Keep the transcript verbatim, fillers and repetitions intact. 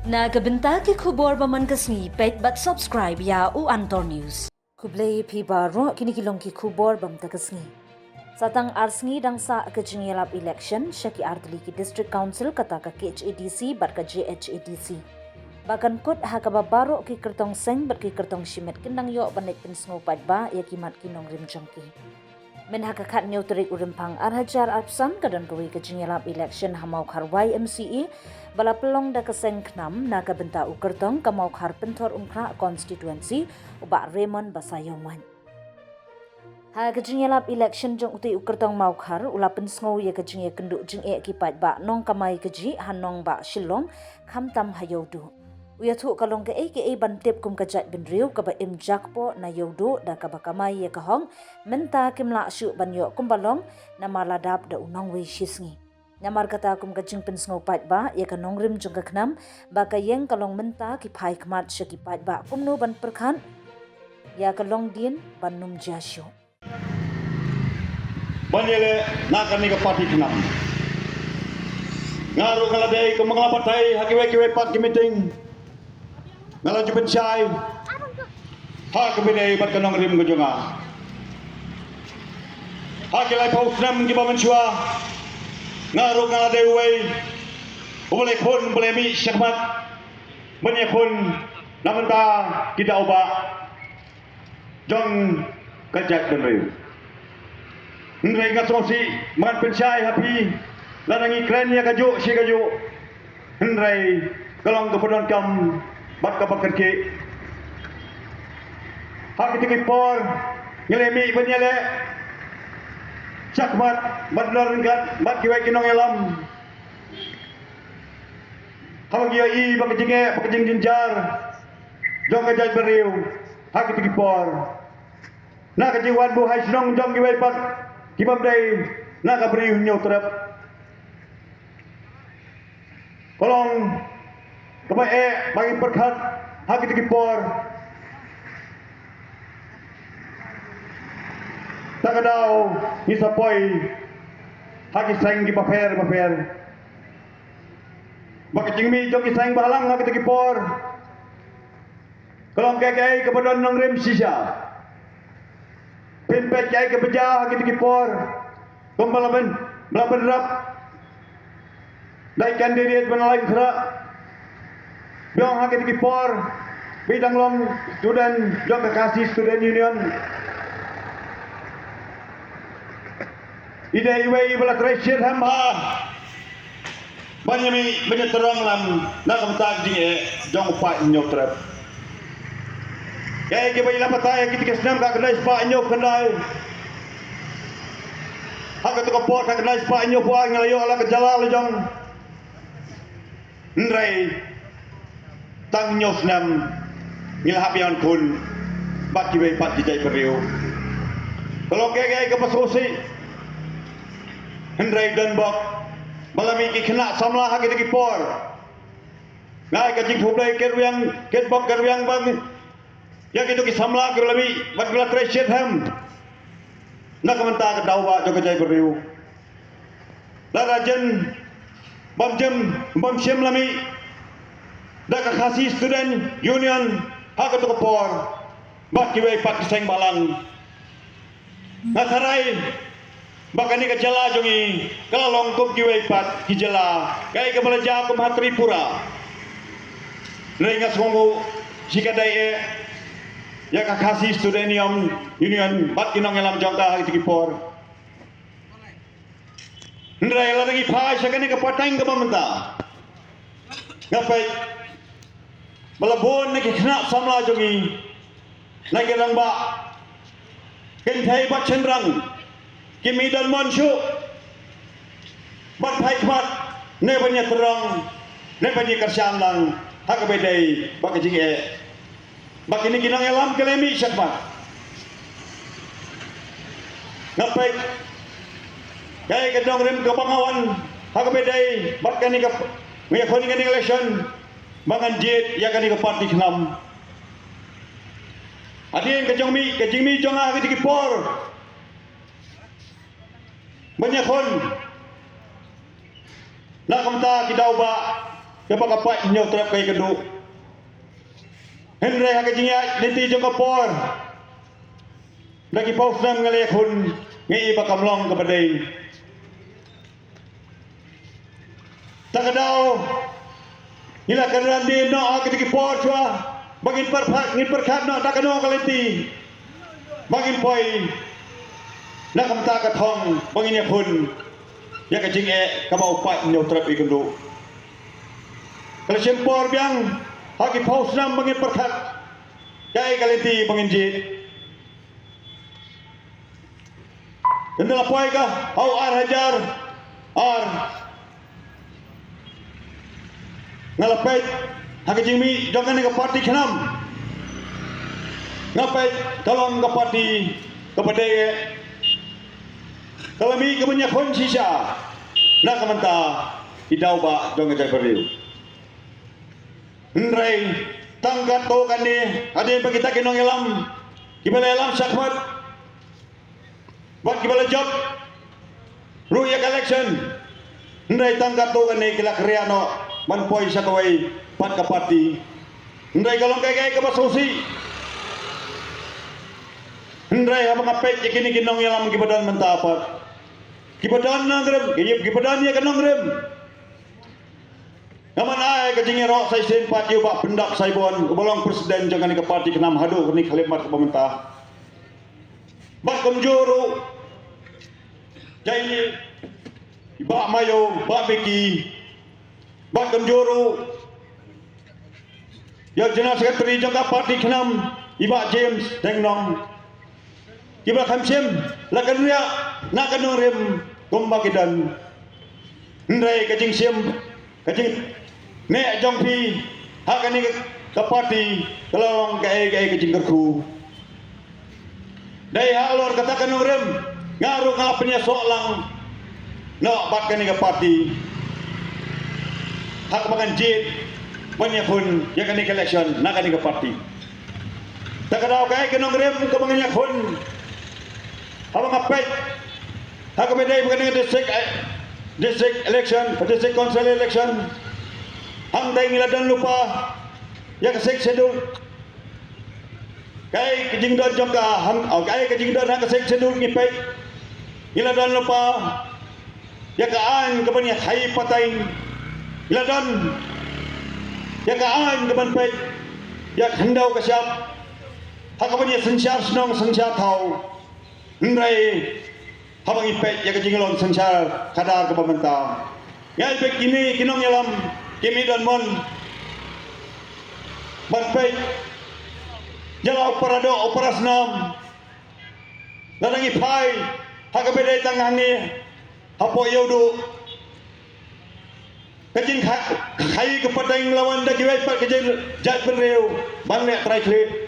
Na ka bynta ki khubor ba man ka sngi, peit bad subscribe ïa u Antor News. Khublei phi baroh, kine ki long ki khubor ba mynta ka sngi. Sa tang ar sngi dang sah ka jingïalap election sha ki ar tylli ki District Council, kata ka K H A D C bad ka J H A D C. Ba kan kut ha kaba baroh ki kyrtong seng bad ki kyrtong shimet kin nang ïoh ban leit pynsngew paidbah ïa ki mat ki nongrim jong ki. Myn ha ka khatñiew tarik u Rymphang ar hajar arphew san ka don kawei ka jingïalap election ha Mawkhar Y M C A ba la pynlong da ka seng KHNAM na ka bynta u kyrtong ka Mawkhar Pynthorumkhrah constituency, u Bah Raymond Basaiawmoit. Ha ka jingïalap election jong utei u kyrtong Mawkhar, u la pynsngew ïa ka jingïakynduh jingeh ki paidbah nongkamai kajih ha nongbah Shillong, khamtam ha Ïewduh. U ïathuh ka long kaei kaei ban tip kum ka jaitbynriew kaba im jakpoh na Ïewduh da kaba kamai ïa ka hok, mynta kim lah shuh ban ïoh kumba long, namar la dap da u nongwei shisngi. Namar kata kum ka jingpynsngew paidbah ïa ka nongrim jong ka KHNAM, ba ka ïeng ka long mynta ki phai khmat sha ki paidbah kumno ban pyrkhat ïa ka longdien ban ym jia shuh. Ban ïaleh na kane ka party KHNAM. Nga ruh nga la dei kum nga la batai ha kiwei kiwei pat ki meeting. Nga la ju pynshai ha kaba ïadei bad ka nongrim ka jong nga. Ha ki laiphew snem kiba mynshuwa, nga ruh nga la dei uwei uba la khun, uba la mih shakhmat ban ïakhun na bynta ki daw bah jong ka jaitbynriew. Hynrei nga sngewsih ban pynshai ha phi, lada ngi kren ïa kajuh shi kajuh, hynrei ka long kaba donkam bad kaba kyrkieh. Ha kito ki por ngi la mih ban ïaleh shakhmat bad la ryngkat bad kiwei ki nongïalam, haba ngi ïohi ba ka jingeh, ba ka jingjynjar jong ka jaitbynriew ha kito ki por, na ka jingwan buh hai shnong jong kiwei pat ki bym dei na ka Bri u Hynñiewtrep. Ka long kaba eh ba ngi pyrkhat ha kito ki por. Ta ka daw ngi sa poi ha ki seng kiba pher bapher. Ba ka jingmih jong ki seng bhalang ha kito ki por ka long kaei kaei kaba don nongrim shisha. Pynpeit kaei kaba jia ha kito ki por. Kumba la pyn, ba la pynrap da i candidate ba la ïeng khreh. Biang ha kito ki por ba i dang long student jong ka Khasi Student Union. I dei iwei iba la trei shitrhem bha ban ïa mih ban ïa tyrwa lang na ka bynta ka jingeh jong u paid Hynñiewtrep. Kaei kaba i la batai ha kito ki snem ka khyndai spah hynñiewphew khyndai. Ha kato ka por ka khyndai spah hynñiewphew ar ngi la ïoh la ka jylla la jong. Hynrei tang hynñiew snem ngi la hap ïakhun bad kiwei pat ki jaitbynriew. Ka long kaei kaei kaba sngewsih. Hynrei don bok ba la mih ki khynnah samla ha kito ki por. Nga ai ka jingkhublei kyrwiang, kyrpad kyrwiang bha ïa kito ki samla kiba la mih bad kiba la trei shitrhem na ka bynta ka daw bah jong ka jaitbynriew. Lada jan bym jan bym shym la mih da ka Khasi Student Union ha kato ka por bad kiwei pat ki seng bhalang. Nga tharai ba kane ka jylla jong ngi ka la long kum kiwei pat ki jylla kaei kaba la jia kum ha Tripura. Hynrei nga sngewnguh shikatdei eh ïa ka Khasi Student Union bad ki nongïalam jong ka ha kito ki por. Hynrei lada ngi phai sha kane ka pateng kaba mynta, nga peit ba la bun na ki khynnah samla jong ngi na ki rangbah kynthei bad shynrang kim don mon shuh ban phai khmat ne ban ïatrei ne ban ïakyrshan lang ha kaba ïadei bad ka jingeh. Ba kine ki nongïalam ki la mih shakhmat. Nga peit kaei ka nongrim kaba nga wan ha kaba ïadei bad kane ka, nga ïakhun kane ka election ba ngan jied ïa kane ka party KHNAM. Hadien ka jingmih, ka jingmih jong nga ha kito ki por ban ïakhun na ka bynta ki daw bah Kaba ka pait ñiew trep ka ïakynduh. Hynrei ha ka jingïaid lynti jong ka por, da ki phew snem nga la ïakhun, nga i ba kam long kaba dei. Ta ka daw ngi la kynran dien noh ha kito ki por shuwa ba ngin pyrkhat, ngin pyrkhat noh da kano ka lynti ba ngin poi na ka bynta ka thong ba ngin ïakhun ïa ka jingeh kaba u paid ñiew trep ïakynduh. Ka la shim por biang ha ki phew snem ba ngin pyrkhat kaei ka lynti ba ngin jied. Ynda la poi ka ha u ar hajar ar, nga la peit ha ka jingmih jong kane ka party KHNAM. Nga peit ka long ka party kaba dei, ka la mih ka ban ïakhun shisha na ka bynta ki daw ba jong ka jaitbynriew. Hynrei tang katto katne, hadien ba kita ki nongïalam kiba la ïalam shakhmat bad kiba la jop ruh ïa ka election, hynrei tang katto katne ki la kria noh ban poi sha kawei pat ka party. Hynrei ka long kaei kaei kaba sngewsih. Hynrei haba nga peit ïa kine ki nongïalam kiba don mynta pat, kiba don nongrim, ki, kiba don ïa ka nongrim, nga man ai ka jingïaroh sa shisien pat ïa u Bah Pyndap Saibon uba long president jong kane ka party KHNAM haduh kane ka khyllipmat kaba mynta. Bad kumjuh ruh jong i Bah Maïo, Bah Beki, bad kumjuh ruh ïa u General Secretary jong ka party KHNAM, i Bah James Tyngnong. Kiba kham shym la kynriah na ka nongrim kumba ki don. Hynrei ka jingshim, ka jingneh jong phi ha kane ka party ka la long kaei kaei ka jingkyrkhu. Dei halor kata ka nongrim nga ruh nga la pynïasoh lang noh bad kane ka party ha kaba ngan jied ban ïakhun ïa kane ka election na kane ka party. Ta ka daw kaei ka nongrim kaba ngan ïakhun, haba nga peit ha kaba dei ba kane ka district, eh, district election, district council election, hangta ngi la don lypa ïa ka Sixth Schedule. Kaei ka jingdon jong ka hang, oh, kaei ka jingdon ha ka Sixth Schedule ngi peit, ngi la don lypa ïa ka aiñ kaban ïa hai pateng, ngi la don ïa ka aiñ kaban peit ïa ka khyndew ka shyiap ha kaban ïa synshar shnong synshar thaw. Hynrei haba ngi peit ïa ka jinglong synshar khadar kaba mynta, nga i peit kine ki nongïalam ki mih don mon ban peit ïa la u para doh u para snam. Lada ngi phai ha kaba dei tang hangne hapoh Ïewduh, ka jingkha-, khaïi ka pateng la wan da kiwei pat ka jait, jaitbynriew ban leh trai khlieh.